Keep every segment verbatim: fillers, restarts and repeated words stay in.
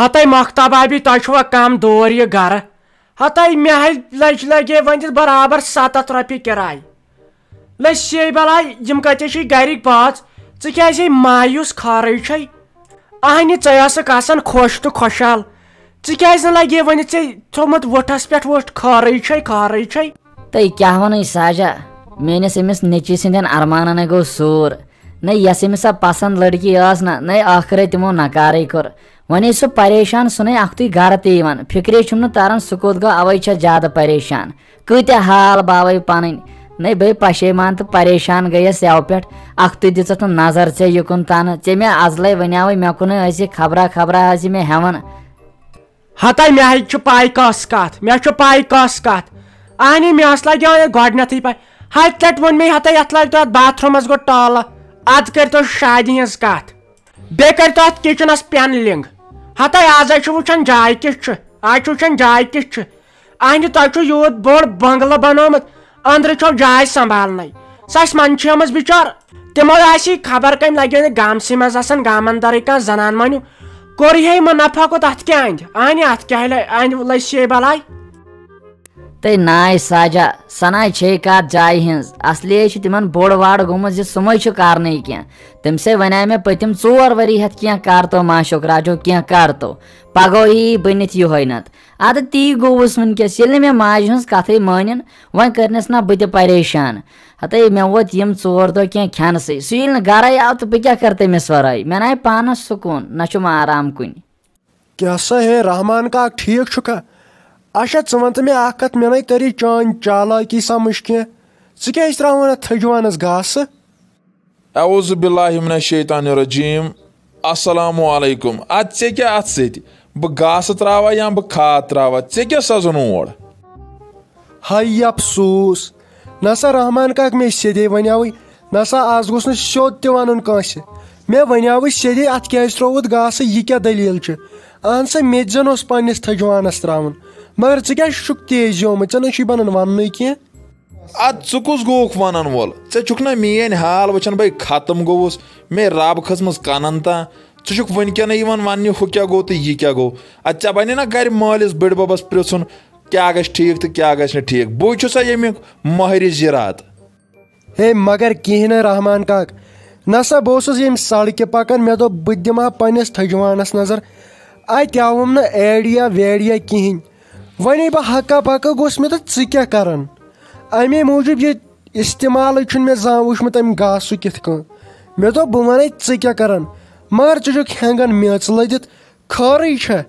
ہتَے مۄختاب بابی، تۄہہِ چھُوا کم دوٗر یہِ گرٕ؟ ہتَے مےٚ ہے لٔج، لگے وۄنۍ دِتھ برابر ستتھ رۄپیہِ کِراے۔ لٔسۍ ہے بلاے، یِم کتہِ چھِ گرِکۍ بٲژ؟ ژٕ کیازِ مایوس خٲرٕے چھے؟ اہنہِ، ژے ٲسٕکھ آسان خۄش تہٕ خۄشحال، ژٕ کیازِ نہٕ لگے وۄنۍ ژےٚ تھوٚمُت وُٹھس پٮ۪ٹھ وُٹھ؟ خٲرٕے چھے، خٲرٕے چھے۔ تہٕ کیٛاہ وَنَے ساجا، میٲنِس أمِس نیٚچی سٕنٛدٮ۪ن ارمانن ہے گوٚو سوٗر۔ نہ یۄس أمِس سۄ پسنٛد لڑکی ٲس نہ، نہ ٲخرے تِمو نکارٕے کوٚر۔ وۄنۍ ٲسۍ سُہ پریشان، سُہ نَے اکھتُے گرٕ تہِ یِوان۔ فکرے چھُم نہٕ تران سُہ کوٚت گوٚو، اوے چھس زیادٕ پریشان۔ کۭتیاہ حال باوے پنٕنۍ۔ نَے بے پشیمان تہٕ پریشان گٔیس یَوٕ پٮ۪ٹھ۔ اکھتُے دِژٕتھ نہٕ نظر ژےٚ یُکُن تنہٕ۔ ژےٚ مےٚ ازلے ونیاوے، مےٚ کُنُے ٲسی خبرا خبرا ٲسی مےٚ ہٮ۪وان۔ ہتاے، مےٚ ہے چھِ پاے کۄس کتھ، مےٚ چھِ پاے کۄس کتھ۔ اہنی، مےٚ ٲس لگیو یہِ گۄڈنیتھٕے پاے۔ ہتہِ لٹہِ ووٚن مےٚ، ہتاے، یتھ لٲگۍ تو اتھ باتھ روٗمس گۄڈٕ ٹالہٕ، ادٕ کٔرۍ تو شادِ ہٕنٛز کتھ، بیٚیہِ کٔرۍ تو اتھ کچنس پینلنگ۔ ہتاے، از ہے چھُ وٕچھان جاے کِژھ چھِ، از چھُ وٕچھان جاے کِژھ چھِ۔ اہنہِ، تۄہہِ چھُ یوٗت بوٚڑ بنگلہٕ بنومُت، أنٛدرٕ چھو جاے سنبھالنَے۔ سۄ آسہِ منٛدچھیمٕژ بِچار۔ تِمو آسی خبر کمہِ لگیو نہٕ گامسٕے منٛز آسان گامن درٕے کانٛہہ زنان مۄنیو۔ کوٚر ہے منافع کوٚت اتھ کیٛاہ اندِ؟ اہنہِ، اتھ کیٛاہ لے-، اندِ لٔسۍ ہے بلاے۔ تہٕ ناے ساجا، سناے چھے کتھ جایہِ ہٕنٛز۔ اصلی چھُ تِمن بوٚڑ واڑ گوٚمُت زِ سُمے چھُ کرنٕے کینٛہہ۔ تٔمۍ سے ونیاے مےٚ پٔتِم ژور ؤری ہٮ۪تھ کینٛہہ کر تو ماشوق راجو، کینٛہہ کر تو۔ پگہٕے یی بٔنِتھ یِہوٚے نتہٕ۔ ادٕ تی گوٚوُس وٕنکیٚس، ییٚلہِ نہٕ مےٚ ماجہِ ہٕنٛز کتھٕے مٲنِن، وۄنۍ کٔرنس نا بہٕ تہِ پریشان۔ ہتے مےٚ ووت یِم ژور دۄہ کینٛہہ کھٮ۪نسٕے۔ سُہ ییٚلہِ نہٕ گرے آو تہٕ بہٕ کیٛاہ کرٕ تٔمِس ورٲے؟ مےٚ ناے پانس سکوٗن، نہ چھُم آرام کُنہِ۔ کیٛاہ سا ہے رحمان کاک، ٹھیٖک چھُکھا؟ اچھا، ژٕ وَن تہٕ مےٚ اَکھ کَتھ، مےٚ نَے تَری چانۍ چالاکی سَمٕجھ کینٛہہ۔ ژٕ کیٛازِ ترٛاوان اَتھ تھٔجوانَس گاسہٕ؟ اعوذ باللہ من الشیطان الرجیم۔ السلام علیکم۔ اَدٕ ژےٚ کیٛاہ اَتھ سۭتۍ؟ بہٕ گاسہٕ ترٛاوَا یا بہٕ کھاد ترٛاوَا؟ ژےٚ کیٛاہ سَزُن اور؟ ہاے افسوس! نسا رحمان کاک، مےٚ سیٚدے ونیاوٕے، نسا آز گوٚژھ نہٕ سیوٚد تہِ ونُن کٲنٛسہِ۔ مےٚ ونیاوٕے سیٚدے، اتھ کیازِ ترٛووُتھ گاسہٕ، یہِ کیٛاہ دٔلیٖل چھِ؟ اہن سا، مےٚ تہِ زن اوس پننِس تھٔجوانس ترٛاوُن، مگر ژٕ کیٛازِ چھُکھ تیز زیومُت؟ ژےٚ نَے چھُے بنان وننُے کینٛہہ۔ ادٕ ژٕ کُس گوٚوُکھ ونن وول؟ ژےٚ چھُکھ نا میٲنۍ حال وٕچھان بہٕ ختم گوٚوُس؟ مےٚ رب کھٔژمٕژ کنن تام۔ ژٕ چھُکھ وٕنکیٚنٕے یِوان وننہِ، ہُہ کیٛاہ گوٚو تہٕ یہِ کیٛاہ گوٚو؟ ادٕ ژےٚ بنے نا گرِ مٲلِس بٔڈۍ ببس پرژھُن، کیٛاہ گژھِ ٹھیٖک تہٕ کیٛاہ گژھِ نہٕ ٹھیٖک؟ بٕے چھُسا ییٚمیُک مٲہرِ زِراعت۔ ہے، مگر کِہیٖنۍ نہٕ رحمان کاک۔ نسا بہٕ اوسُس ییٚمہِ سڑکہِ پکان، مےٚ دوٚپ بہٕ تہِ دِمہٕ ہا پننِس تھٔجوانس نظر۔ اتہِ آوُم نہٕ ایڈیا ویڈیا کِہیٖنۍ۔ وۄنۍ بہٕ ہکا بکا گوٚژھ، مےٚ دوٚپ ژٕ کیٛاہ کران؟ امے موٗجوٗب یہِ استعمالٕے چھُنہٕ مےٚ زانٛہہ وٕچھمُت امہِ گاسُک کِتھ کٔنۍ۔ مےٚ دوٚپ بہٕ ونے ژٕ کیٛاہ کران، مگر ژٕ چھُکھ ہٮ۪نٛگن میٚژ لٔدِتھ، خٲرٕے چھا؟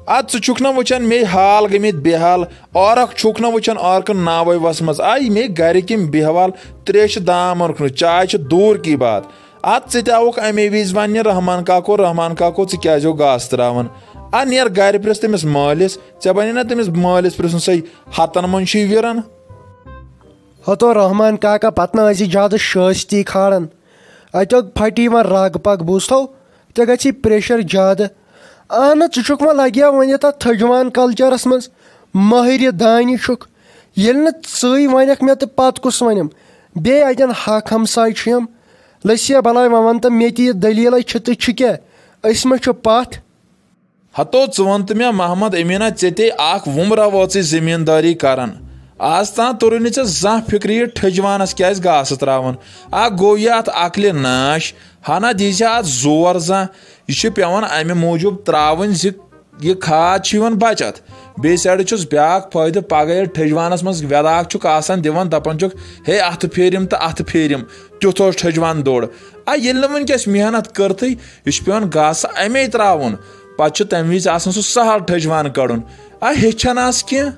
ادٕ ژٕ چھُکھ نہ وٕچھان مے حال گٔمٕتۍ بے حال، عورکھ چھُکھ نہ وٕچھان عورکن ناوے وسمٕژ۔ آے مے گرِکۍ یِم بیہوال، تریشہِ دام اوٚنکھ نہٕ، چاے چھِ دوٗر کی بات۔ ادٕ ژٕ تہِ آوُکھ امے وِزِ وننہِ رحمان کاکو، رحمان کاکو، ژٕ کیازِ ہو گاسہٕ تراوان؟ آ نیر گرِ پرٛژھ تٔمِس مٲلِس، ژےٚ بنے نہ تٔمِس مٲلِس پرٛژھُن سُے ہتن منٛز چھُے ویران۔ ہتو رحمان کاکا، پتہٕ نہ ٲسی زیادٕ شٲستی کھالان۔ اتیو پھٹی وۄنۍ رگ پگ، بوٗزتھو؟ ژےٚ گژھی پریشر زیادٕ۔ اہن، ژٕ چھُکھ وۄنۍ لگیا وۄنۍ یتھ تھٔجوان کلچرس منٛز مٲہرِ دانہِ چھُکھ۔ ییٚلہِ نہٕ ژٕے ونکھ مےٚ تہٕ پتہٕ کُس ونم؟ بیٚیہِ اتٮ۪ن حق ہمساے چھِ یِم۔ لٔسیا بلاے، وۄنۍ ون تہٕ مےٚ تہِ یہِ دٔلیٖلے چھِ تہٕ چھِ کیٛاہ؟ أسۍ ما چھِ پتھ؟ ہتو ژٕ ون تہٕ مےٚ محمد امیٖنا، ژےٚ تے اکھ وُمرا وٲژٕے زٔمیٖندٲری کران۔ آز تام توٚرُے نہٕ ژےٚ زانٛہہ فِکرِ یہِ ٹھٔجوانس کیازِ گاسہٕ ترٛاوُن؟ اکھ گوٚو یہِ اتھ عقلہِ ناش، ہنا دی ژےٚ اتھ زور زانٛہہ۔ یہِ چھِ پٮ۪وان امہِ موٗجوٗب ترٛاوٕنۍ زِ یہِ کھاد چھِ یِوان بچت۔ بیٚیہِ سایڈٕ چھُس بیٛاکھ فٲیدٕ، پگاہ ییٚلہِ ٹھٔجوانس منٛز وٮ۪داکھ چھُکھ آسان دِوان، دپان چھُکھ، ہے اتھٕ پھیرِم تہٕ اتھٕ پھیرِم، تیُتھ اوس ٹھٔجوان دوٚر۔ آ، ییٚلہِ نہٕ وٕنکیٚس محنت کٔرتھٕے، یہِ چھُ پٮ۪وان گاسہٕ امے ترٛاوُن۔ پتہٕ چھُ تمہِ وِزِ آسان سُہ سہل ٹھٔجوان کڑُن۔ آ، ہیٚچھان آس کینٛہہ۔